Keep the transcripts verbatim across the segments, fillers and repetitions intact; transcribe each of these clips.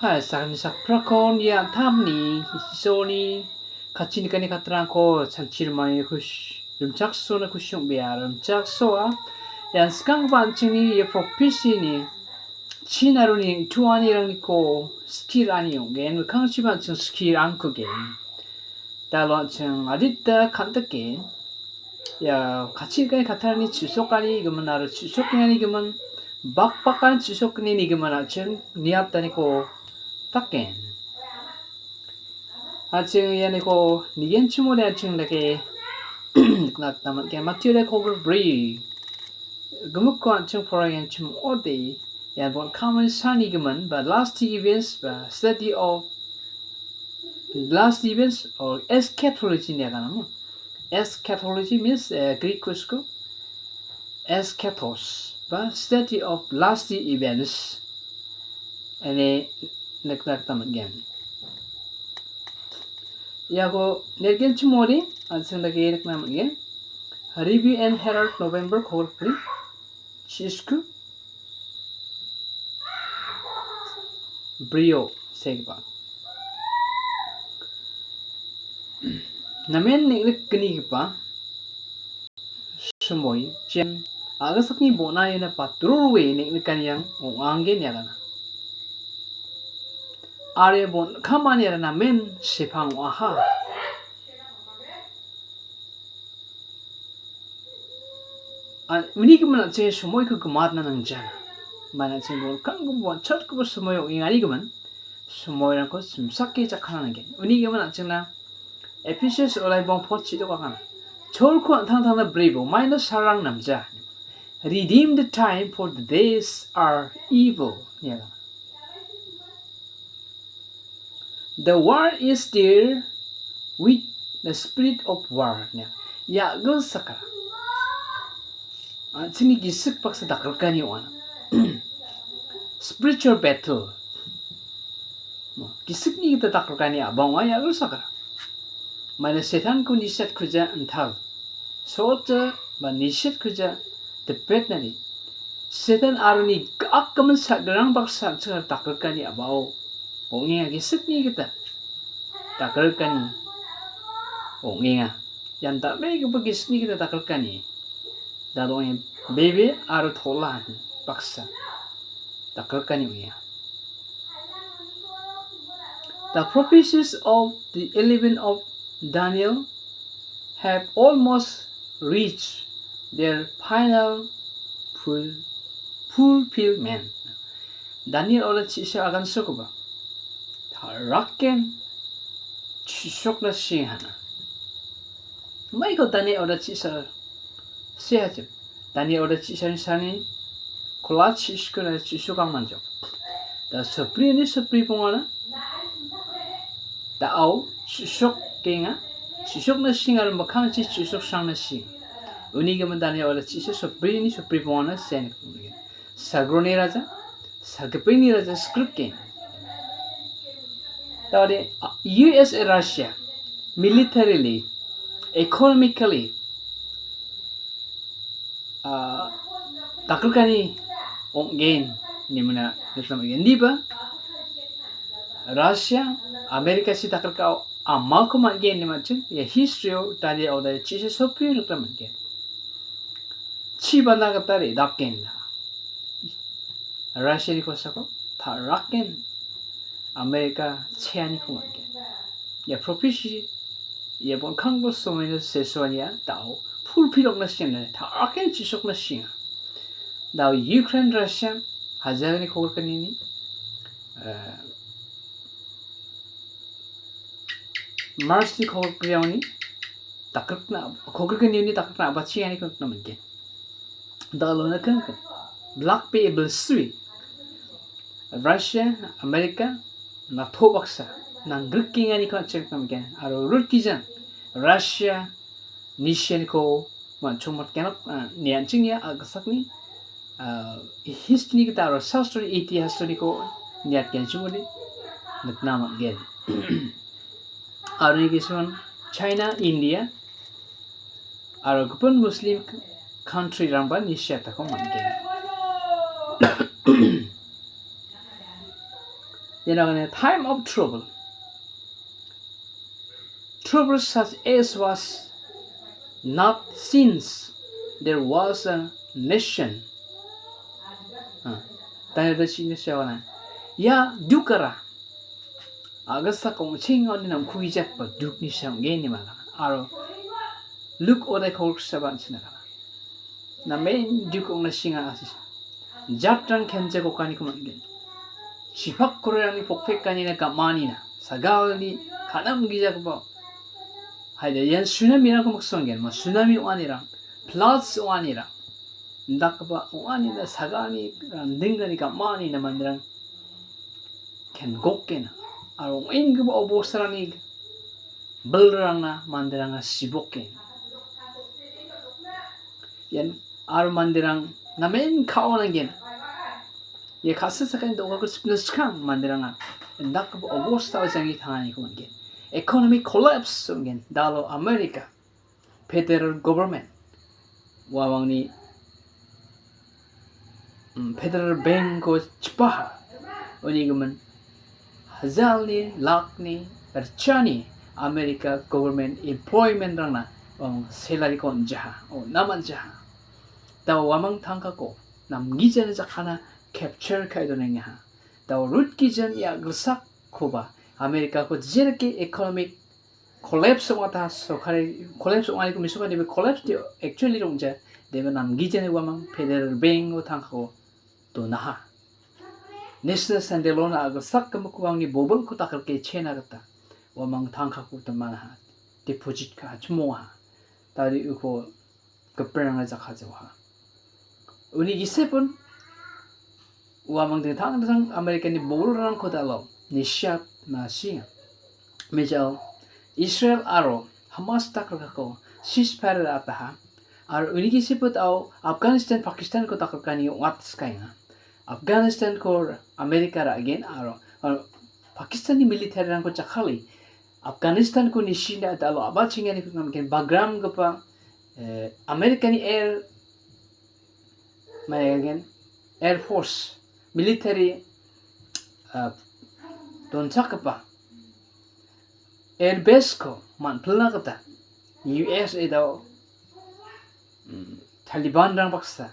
Hai, sakni sakprako nia an·tamni Isolni katchinikani katrangko chanchirimani kus-, rimchaksona kusi ong·bea, rimchaksoa. Ian skanggipa an·chingni ia prophecy-ni chin aro neng·toanirangniko skirani ong·gen, mikkangchiba an·ching skir angkugen. Dalo an·ching adita kan·dike, ia katchinikani katrangni chu·sokani gimin aro chu·sokenganigimin, bakbakan chu·sokni nigimin an·ching niataniko daken. An·ching ianiko nigenchimode an·ching dake nikna gita man·gen. Matthew de kogilbri gimikko an·ching poraigenchim ong·ode, ian bon common sanigimin ba last events ba study of last events or eschatology ine aganamo. Eschatology means, eh, Greek kusko eschatos ba study of last events ine nikna gita man·gen. Iako nigenchimode an·ching dake nikna man·gen. Review and Herald, November kogilbri chisku brio segipa. Namen neng·nikgnigipa somoi, chian a·gasakni bon·aiona patrol-e neng·nikaniang ong·anggen iagana. Are bon kamaniara namen sepang ong·aha. An-, uni gimin an·ching somoiko gimatna nangja. Mana an·ching bon kanggipa chatgipa somoi ong·engani gimin somoirangko simsake jakkalna nanggen. Uni gimin an·chingna Ephesus olaibong pot chidok agana. Cholko an·tangtangna brebo, maina sarang namja. Redeem the time, for the days are evil. Nia. The war is there with the spirit of war. Nia. Ia gilsakara. An·chingni gisik baksa dakrikani ong·a. Spiritual battle. Gisikni gita dakrikani a·bang ong·a ia gilsakara. Maina Setanko nisetkuja antal. Sotja ba nisetkuja dipetnani. Setan aro ni gakgimin sa·grang baksa an·chingara dakrikani a·bao ong·enga gisikni gita. Dakrikani ong·enga. Ian dal·begipa gisikni gita dakrikani. Dal·ong·e bebe aro tola baksa dakrikani ong·enga. The prophecies of the eleven of Daniel have almost reached their final ful-, fulfillment. Daniel ora chi·sa agansokoba taraken chisokna sing hana. Maiko Daniel ora chi·sa sehajim. Daniel ora chi·sani sani kola chiskuna chisokang manjok. Da saprini sapri pongana. Da au chisokenga. Chisokna sing aro mikkangchi chisoksangna sing. Uni gimin Daniel ora chi·sa saprini sapri pongana sen. Sagroni raja, sagipini raja skripken. Tawde, uh, U S A Russia, militarily, economically, uh, dakrikani ong·gen, nimina nikna man·gen. Indiba, Russia, America si dakrika amalko man·gen, nimanching, ia history-o, tade, ode, chise sopio nikna man·gen. Chibana gita re·daken. Russiani kosako taraken Amerika cheaniko man·gen. Ia prophecy, ia bon·kangbo somoina sesoania dao fulfill ong·na siana, taraken chisokna singa. Dao Ukraine, Russia, hajarani kogrikanini, eh, March-ni kogriani dakrikna, kogrikni uni dakrikna abachianiko nikna man·gen. Dalona kan Black Bay Bill sui. Russia, America, nato baksa nanggrikenganiko an·ching nikna man·gen. Aro rutgijang Russia, Nisianiko man·chongmatgenok, ah, nianching ia a·gasakni, ah, history-ni gita aro sastra itihasoniko niatgenchimode nikna man·gen. Aro ia giseman China, India, aro gipin Muslim country-rangba nisiatako man·gen. Ian agane time of trouble. Trouble such as was not since there was a nation. Ha. Tanya da sini siawana. Ia dukara. Agasa kong ching oni nam kui jak pa duk ni sang ge ni mana. Aro. Luk odai kol saban sina kana. Namen duk ong na singa asi. Jatrang kenja kokani kuman gen. Sipak korerangni pokpekkanina gam·anina, sagalni kanam gijagipa. Haida ian tsunami-rangko miksongen, ma tsunami ong·anirang, floods ong·anirang, indakgipa ong·anina sagalni randingani gam·anina manderang kengokkena. Aro ong·enggipa obostarangni bilrangna manderanga sibokken. Ian aro manderang namen ka·o nanggen. Ia ka·sa sakani do·gako chipna skang manderanga indakgipa obostao janggi tanganiko man·gen. Economic collapse ong·gen. Dalo America federal government uamangni, mm, federal bank-ko chipaha. Uni gimin hajalni, lakni, ritchani America government employment-rangna uamang salary-ko on·jaha, on·na man·jaha. Dao uamang tangkako namgijani jakana capture ka·e donengaha. Dao rutgijan ia gilsakkoba America-ko jereke economic collapse ong·ata, sorkari collapse ong·aniko mesokani, be collapse de actually rong·ja, deba namgijani uamang federal bank-o tangkako donaha. National Standalone-a agilsak gimikko angni bobilko dakrike chena gita uamang tangkako donmanaha, deposit ka·a chimongaha. Tari uko gipinrangna jakkajaoha. Uni gisepon uamang dingtang dingtang Americani bobilrangko dal·o nisiat ma·singa. Mejao Israel aro Hamas dakrikako ceasefire ra·ataha. Aro uni gisepon ao Afghanistan, Pakistanko dakrikani ong·atskaenga. Afghanistanko America ra·gen aro, aro Pakistanni military-rangko jakkale Afghanistanko nisina dal·o a·bachenganiko namgen bagramgipa, eh, Americani air, maiagen air force, military, ah, donchakgipa air base-ko man·pilna gita U S A dao, mm, Taliban-rang baksa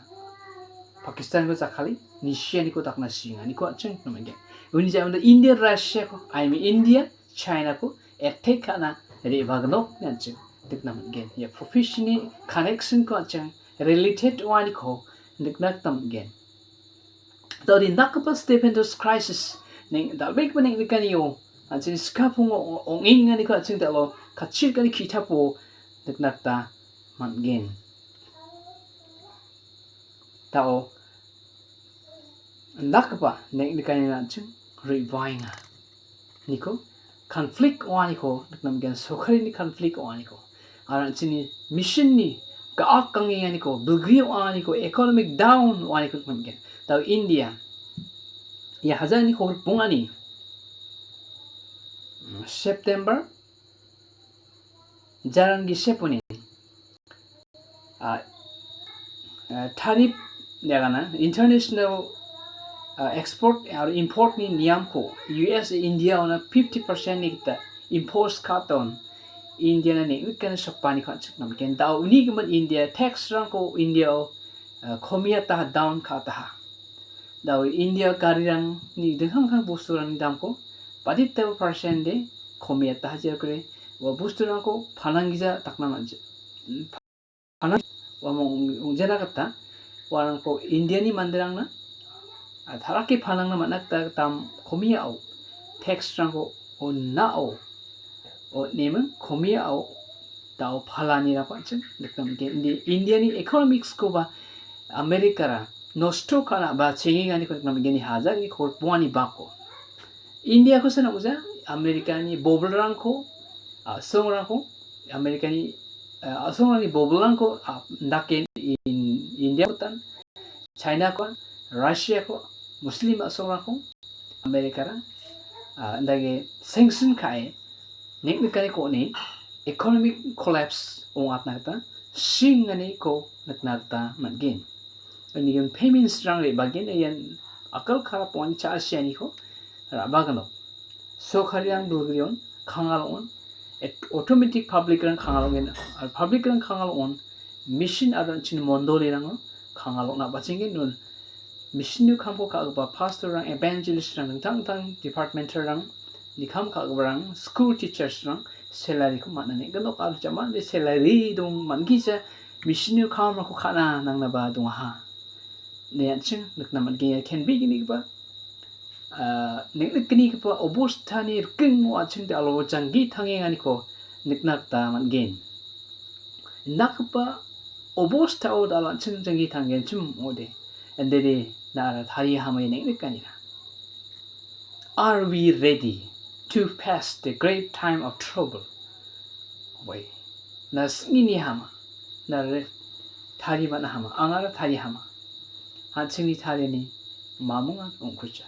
Pakistanko jakkale nisianiko dakna sienganiko an·ching namgen. Uni ja·mano India, Russiako, I mean India, Chinako attack ka·na re·bagnok ine an·ching nikna man·gen. Ia profession-ni connection-ko an·ching related ong·aniko nikna gita man·gen. Dao indakgipa stupendous crisis, neng-, dal·begipa neng·nikanio, an·ching skang pungo ong-, ong·enganiko an·ching dal·o, katchirikani ki·tapo nikna gita man·gen. Dao indakgipa neng·nikanina an·ching re·baenga. Niko conflict ong·aniko nikna man·gen, sorkarini conflict ong·aniko. Aro an·chingni mission-ni ga·ak gangenganiko, bilgri ong·aniko, economic down ong·aniko nikna man·gen. Dao India, ia hajalni kogrip bongani, mm, September, jarang giseponi ah, ah, tariff, iagana international, ah, export aro import-ni niamko U S A India-ona fifty percent-ni gita impose ka·ton India-na neng·nikani sopaniko an·ching namgen. Dao uni gimin India tax-rangko India-o, ah, komiataha, down ka·ataha. Dao India garirangni dingtang dingtang bosturangni damko baditaba percent-de komiataha, jerakore ua bosturangko pananggija dakna man·ja. Panang-, uamang ong-, ongjana gita uarangko India-ni manderangna, ah, tarake panangna man·a gita gitam komiao, tax-rangko on·ao, on·eming komiao dao palanirangko an·ching nikna man·gen. Indi-, India-ni economics-koba America-ra nosto ka·na ba chengenganiko nikna man·gen, ni hajalni kol bongani bako. India-ko sana uja, America-ni bobilrangko, a·songrangko, America-ni, a·songrangni bobilrangko, a, daken in-, India-kotan, China-ko, Russia-ko, Muslim a·songrangko, America-ra, a, dake sanction ka·e, neng·nikaniko on·e, economic collapse ong·atna gita, singaniko nikna gita man·gen. Uni gimin famines-rang re·bagen, ian akal karap ong·ani cha·asianiko ra·bagnok. Sorkarirang bilgrion, kangal ong·on, et-, automatic public-rang kangal ong·gen, aro public-rang kangal ong·on, mission aro an·ching mondolirango kangal ong·na bachenggen. Non mission-ni kamko ka·gipa pastor-rang, evangelist-rang, dingtang dingtang department-rang, ni kam ka·giparang, school teachers-rang salary-ko man·a neng·gnok aro jamani salary dong man·gija mission-ni kamrangko ka·na nangnaba dongaha. Ne an·ching nikna man·gen ia kenbegnigipa, ah, neng·nikgnigipa obostani rikingo an·ching da·alo janggi tangenganiko nikna gita man·gen. Indakgipa obostao da·alo an·ching janggi tangenchim ong·ode, indide na·ara tarie hamai neng·nikanina. Are we ready to face the great time of trouble? Oi, na sing·ine hama, na re-, tari man·a hama, angara tari hama. An·chingni tariani mamongan ong·kuja.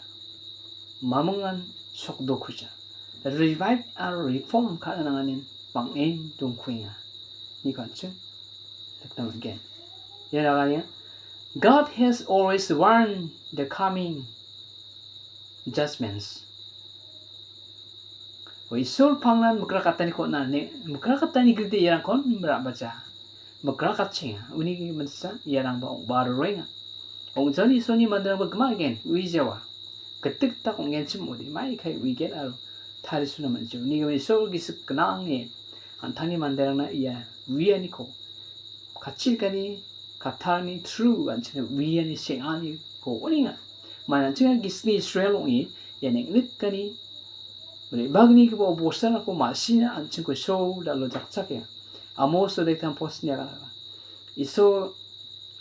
Mamongan sokdokuja. Revive aro reform ka·na nanganin bang·en dongkuenga. Niko an·ching nikna man·gen. Ia ragania, God has always warned the coming judgments. Isol pangnan mikrakataniko on·a, ne, mikrakatani gilde iarangkon ra·baja. Mikrakatchenga, uni giminsa iarangba ong·barorenga. Ong·jaoni Isolni manderangba gima·gen, uijawa. Gitik gitak ong·genchim ong·ode, maikai uigen aro tarisuna man·jao. Uni gimin Isol gisik gnange an·tangni manderangna ia uianiko katchirikani, katarni tru an·chingna uiani seng·aniko on·enga. Maina an·chingna gisni Israel ong·e ia neng·nikani re·bagniko bostanako ma·sina an·chingko Isol da·alo jakjakenga. Amos dodektan posni agana. Isol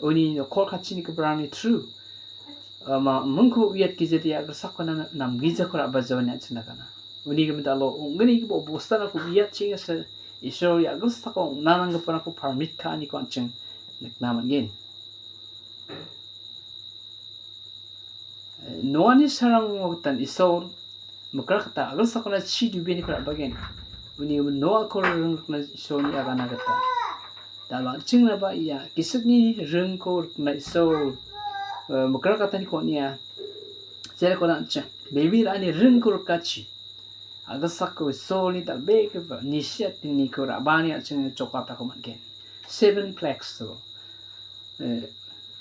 uni nokol katchinikobarangni tru, ah, ma-, mingko uiatgijade a·gilsakona namgijako ra·bajaoni an·ching nagana. Uni gimin da·alo ong·gnigipa bostanako uiatchenga se Israel a·gilsako ong·na nanggiparangko permit ka·aniko an·ching nikna man·gen. Noani sarango gitan Isol mikrakata a·gilsakona chi dubeniko ra·bagen. Uni gimin Noako ringrikna Isolni agana gita. Da·alo an·chingnaba ia gisikni ringko rikna Isol, eh, mikrakataniko on·enga. Jerakona an·ching bebe ra·ani ringko rikachi. A·gilsako Isolni dal·begipa nisiatiniko ra·baani an·ching jokatako man·gen. Seven plagues-o, eh,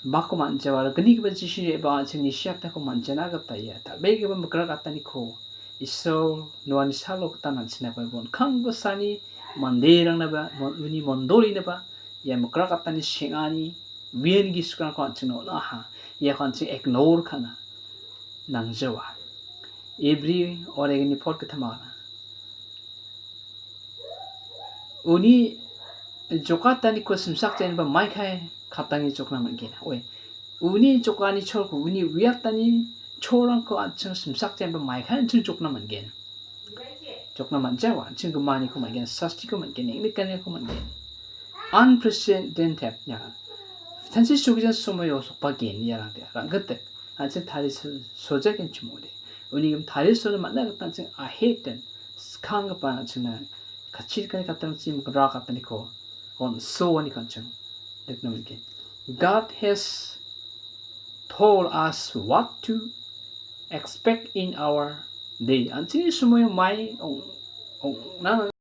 bako man·jao aro gnigipa Jisuni re·baa an·ching nisiatako man·jana gita ia dal·begipa mikrakataniko Isol Noani salo gita man·sina Baibon kanggisani manderangnaba mon-, uni mondolinaba ia mikrakatani seng·ani uiani gisikrangko an·chingna on·aha. Iako an·ching ignore ka·na nangjawa. Ibri oregni pot gita magana. Uni jokataniko simsakjaenba maikai katange jokna man·gen. Oe, uni jokani cholko, uni uiatani cholrangko an·ching simsakjaenba maikai an·ching jokna man·gen. Jokna man·jawa, an·ching gimaniko man·gen, sastiko man·gen, neng·nikaniko man·gen. Unprecedented, ya. Tansi sogijan somoio sokbagen, iarangde, rang·gitik. An·ching tari so-, sojagenchim ong·ode. Uni gim tari sona man·a gita an·ching aheten, skanggipa an·chingna katchirikani katarangchi mikra kataniko on·soaniko an·ching nikna man·gen. God has told us what to expect in our day. An·chingni somoio mai ong-, ong·na